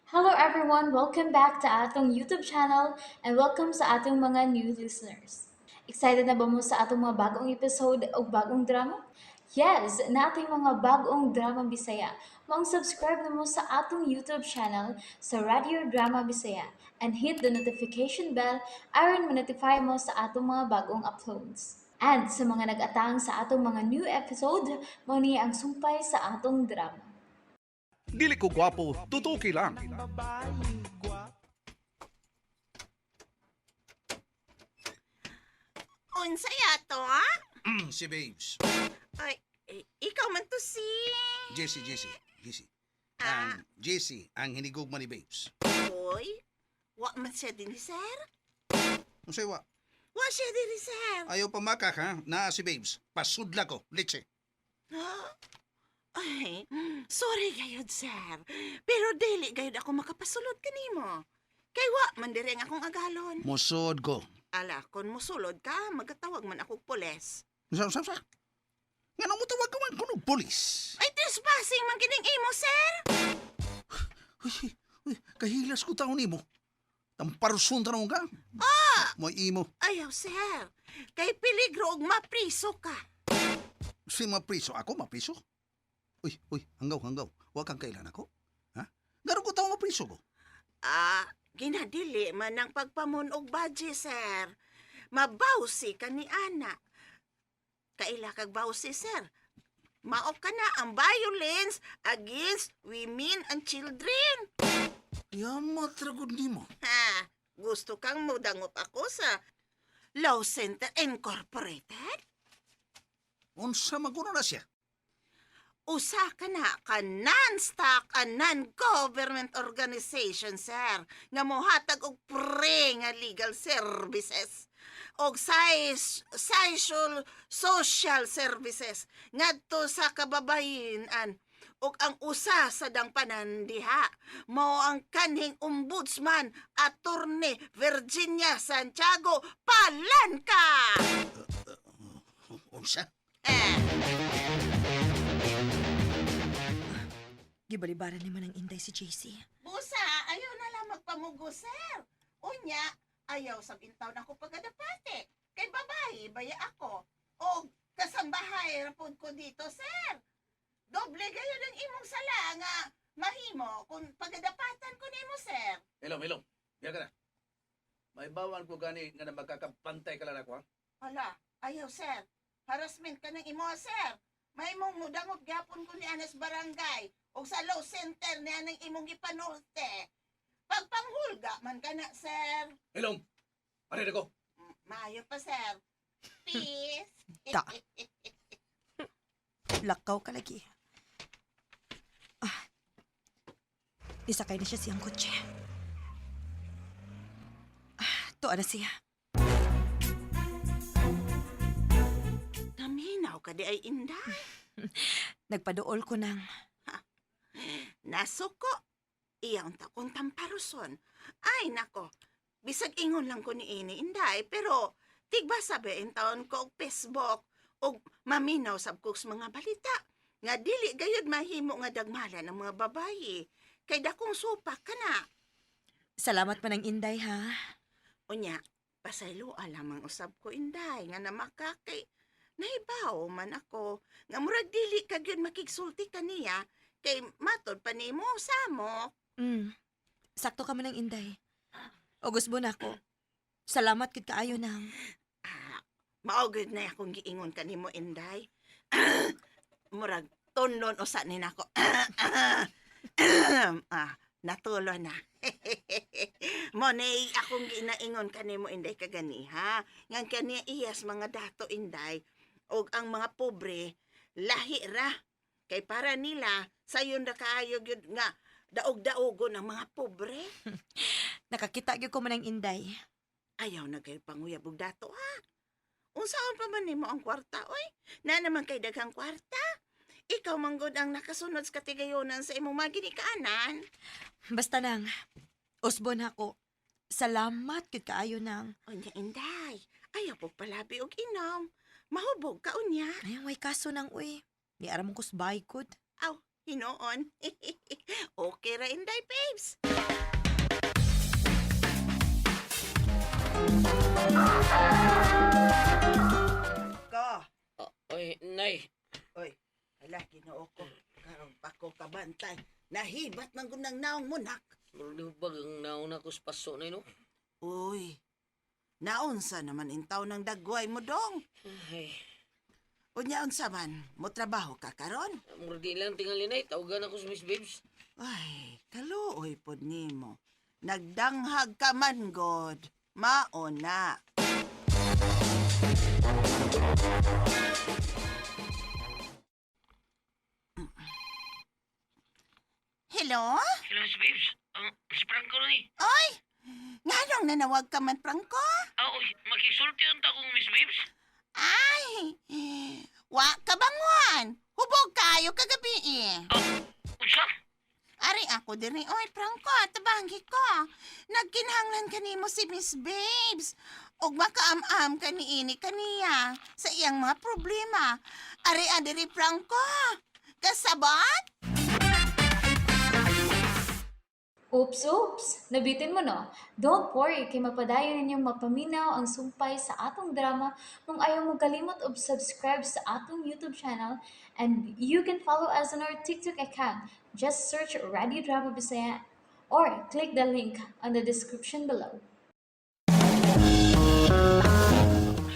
Hello everyone! Welcome back to atong YouTube channel and welcome sa atong mga new listeners. Excited na ba mo sa atong mga bagong episode o bagong drama? Yes! Nating mga bagong drama Bisaya. Maong subscribe na mo sa atong YouTube channel sa Radio Drama Bisaya and hit the notification bell aron ma-notify mo sa atong mga bagong uploads. And sa mga nag-atang sa atong mga new episode, mao ni ang sumpay sa atong drama. Dili ko gwapo, tutuki lang. Unsa yato, ha? Si Babes. Ay, eh, ikaw man to si. Jesse, Jesse, Jesse. Ang Jesse, ang hinigugma ni Babes. Hoy, wa man siya din, sir. Unsay wa? Wa siya din, sir. Ayaw pa makak ha? Naa si Babes. Pasudla ko, leche. Ay, sorry gayud, sir. Pero dili gayud ako makapasulod kanimo. Kay wa man diri ang akong agalon. Musod ko. Ala, kon mosulod ka, magatawag man ako og pulis. Sa sa sa. Nga mo tawag ko man kuno pulis. Ay, trespassing man kining imo, sir. Uy, uy, kahilas ko taon nimo. Tamparusun tanong ka. Ah! Mo imo. Ayaw, sir. Kay peligro og mapriso ka. Si mapriso ako, mapriso. Uy, uy, hanggaw, hanggaw. Wa kang kailan ako. Ha? Garo ko taon mapriso ko. Ah, ginadili man ang pagpamon og budget, sir. Mabawsi ka ni ana. Kaila kag bawsi, sir. Mao ka na ang violence against women and children. Yamat ragod nimo. Ha, gusto kang mudangop ako sa Law Center Incorporated? Unsa maguno na siya? Usa ka na ka non-stock and non-government organization, sir, nga mohatag og pre nga legal services og social social services ngadto sa kababayen-an, ug ang usa sa dangpanan diha mao ang kanhing ombudsman, Attorney Virginia Santiago Palanca. Unsa? Eh. Gibalibaran ni Manang Inday si JC. Busa, ayaw na lang magpamugo, sir. Unya, ayaw sa intaw na ako pagkadapate. Kay babae, baya ako. O kasambahay, rapod ko dito, sir. Doble gayon ang imong sala nga mahimo kung pagkadapatan ko nimo, sir. Hello, hello. Biya ka na. May bawan ko gani nga na magkakapantay ka lang ako, ha? Hala, ayaw, sir. Harassment ka ng imo, sir. Mahimong mudangop gyapon ko ni Anas Barangay o sa law center ni anang imong gipanorte. Pagpanghulga man ka na, sir. Hello. Ano ko? Maayo pa, sir. Peace. Ta. Lakaw ka lagi. Ah. Isakay na siya siyang kotse. Ah, tuwa na siya. Naminaw ka di ay, Inday. Nagpaduol ko ng. Nasuko. Iyang takong tamparuson. Ay, nako. Bisag ingon lang ko ni ini, Inday, pero tigba sabi in taon ko og Facebook og maminaw sab ko sa mga balita nga dili gayud mahimo nga dagmala ng mga babayi. Kay dakong supak ka na. Salamat, Manang Inday, ha. Unya, pasaylo lamang usab ko, Inday, nga namakakay. Nahibaw man ako nga murag dili ka gyud makigsulti kaniya kay matod pa nimo samok. Sakto ka, Manang Inday. August na ako. Salamat kid kaayo nang. Ah, mao gyud na akong giingon kanimo, Inday. Murag tunlon usa ni nako. Ah, natulo na. Mo ni akong ginaingon kanimo, Inday, kaganiha. Ngan kaniya iyas mga dato, Inday, og ang mga pobre lahi ra kay para nila sayon ra kaayo gyud nga daog-daogon ang mga pobre. Nakakita gyud ko, Manang Inday. Ayaw na kayo panguyab og dato, ha. Unsaon pa man nimo ang kwarta, oy? Na naman kay daghang kwarta. Ikaw man gud ang nakasunod sa katigayonan sa imong mga ginikanan. Basta nang. Usbon ako. Salamat kid kaayo nang. Unya, Inday, ayaw po palabi og inom. Mahubog ka unya. Ay, may kaso nang uy. Ni aram ko sa kod. Aw, Hinoon. Okay ra, Inday, babes. Ko. Ah, oy, Nay. Oy, ala, Ginoo ko. Karon pa ko kabantay. Nahibat man gud ng naong munak. Murag bag ang nauna ko sa paso na no? Uy, naunsa naman intaw ng dagway mo dong. Ay, Unya unsa man, mo trabaho ka karon? murag di lang tingali, Nay. Tawagan ako sa Miss Babes. Ay, kaluoy pod nimo. Nagdanghag ka man god. Mao na. Hello? Hello, Miss Babes. Ang si Franco ni. Oy! Nganong nanawag ka man, Franco? Ah, oy, makisulti ang takong Miss Babes. Ay! Wa ka bangon! Hubog kayo kagabi eh. Ah, unsa? Ari ako diri, oy Franco, tabangi ko. Nagkinahanglan kanimo si Miss Babes. Og makaam-am kaniini kaniya sa iyang mga problema. Ari adiri Franco. Kasabot? Oops, oops! Nabitin mo no? Don't worry, kay mapadayon ninyong mapaminaw ang sumpay sa atong drama kung ayaw mo kalimot og subscribe sa atong YouTube channel, and you can follow us on our TikTok account. Just search Radio Drama Bisaya or click the link on the description below.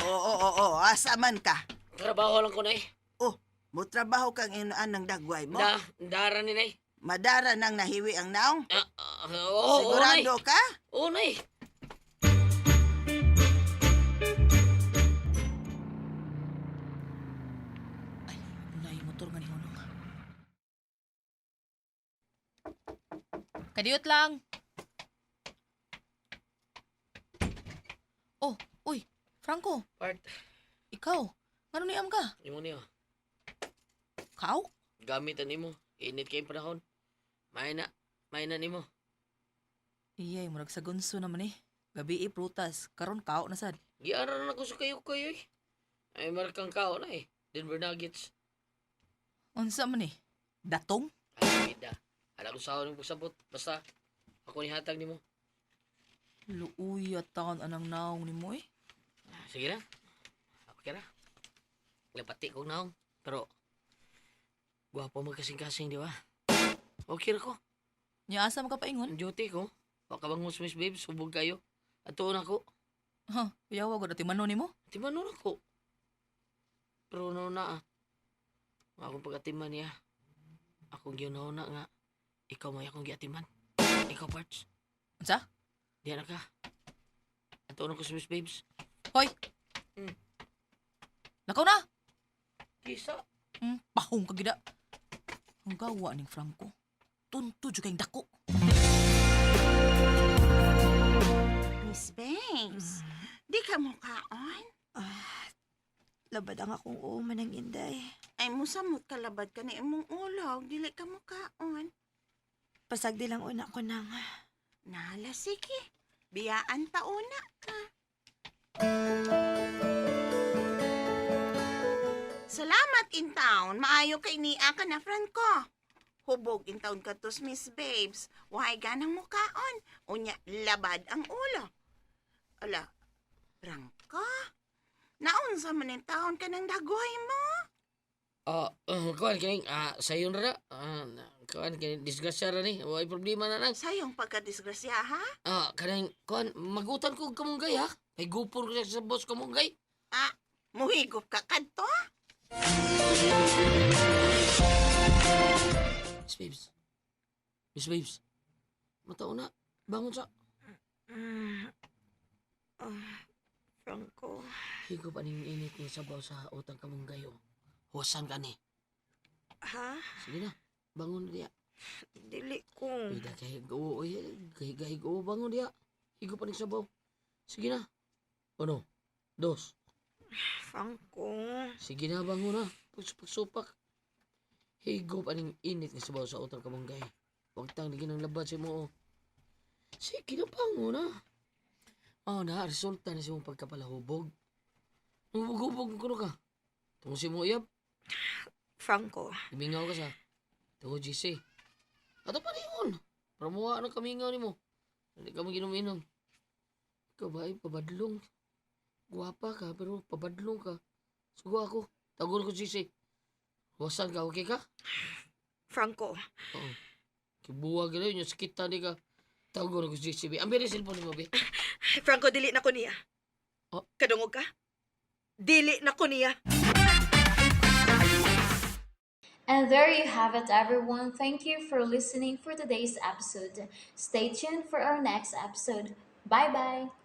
Oo, oo, oo, asa man ka? Trabaho lang ko, Nay. Oh, mo trabaho kang inuan ng dagway mo. Da, dara ni, Nay. Madara nang nahiwi ang naong. Ah, ah, oo, oo, Nay. Sigurado ka? Oo, Nay. Ay, nay, motor nga ni Hunong. Kadiyot lang. Oh, uy, Franco, Part, ikaw. Ngano niam ka? imo niyo. Kaw? Gamit ani mo. Init kayong panahon. May na. May na nimo. Iyay, murag sa gunso naman eh. Gabi eh, prutas. Karon kao na sad. Giara na ko sa kayo kayo eh. Ay, markang kao na eh. Denver Nuggets. Unsa man eh? Datong? Ay, bida. Ala ko sa ng pagsabot. Basta, ako ni hatag nimo. Luuya taon anang naong nimo eh. Ah, sige na. Okay na. Lapati kong naong. Pero, gwapo magkasing-kasing, di ba? Okay ra ko. Nya asa man ka paingon? Ang duty ko. Baka bang Miss Babes, hubog kayo. At tuon ako. Ha, kuyawa gud ati mano nimo. Timan nun ako. Pero no na ah. Ang akong pag-atiman niya. Akong ginaw na nga. Ikaw may akong giatiman. Ikaw, parts. Unsa? Diyan na ka. At tuon ako sa Miss Babes. Hoy. Lakaw na. Kisa. Pahong ka gida. Ang gawa ning Franco. Tunto jud kayong dako. Miss Babes, di ka mo kaon? Ah, labad ang akong uman ng Inday. Ay, musamot kalabad ka ni imong ulo. Dili ka mo kaon. Pasagdi lang una ko nang. Nala, sige. Biyaan pa una ka. Salamat in town. Maayo kay niya ka na, Franco. Hubog in town ka tos, Miss Babes. Why ganang mukaon? Unya, labad ang ulo. Ala, Franco? Naunsa man in town ka ng dagoy mo? Ah, kuan kining ah sayon ra. Ah, kuan kining disgrasya ra ni. Way problema na lang. Sayong pagkadisgrasya, ha? Ah, kanang kuan magutan ko og kamunggay ha. Kay gupor ko sa boss kamunggay. Ah, muhigop ka kadto? Miss Babes. Miss Babes. Mataon na. Bangon sa. Franco. Higop aning init ni sabaw sa utang kamunggay oh. Huwasan ka ni. Ha? Sige na. Bangon diya. Dili ko. Pida kay go oy kay gay go bangon diya. Higop aning sabaw. Sige na. Uno, dos. Franco. Sige na, bangon na. Pagsupak-supak. Higop aning init nga sabaw sa utang kamunggay. Huwag tang ligin ang labad sa mo. Oh. Sige na, bangon na. Oh, na, resulta na sa imong pagkapalahubog. Hubog-hubog ko ka. Tungo si mo iyab, Franco. Limingaw ka sa. Tungod GC. Ato pa rin. Para muha ng kamingaw nimo. Hindi ka mo ginom-inom. Ikaw ba ay pabadlong? Guwapa ka pero pabadlong ka. Sugo ako. Tagol ko GC. Wasan ka, okay ka? Franco, Oo. Kibuwag na yun, yung sakit ni ka. Tawag ko si CB. Ang bilis cellphone mo, be. Franco, dili na ko niya. Oh. Kadungog ka? Dili na ko niya. And there you have it, everyone. Thank you for listening for today's episode. Stay tuned for our next episode. Bye bye.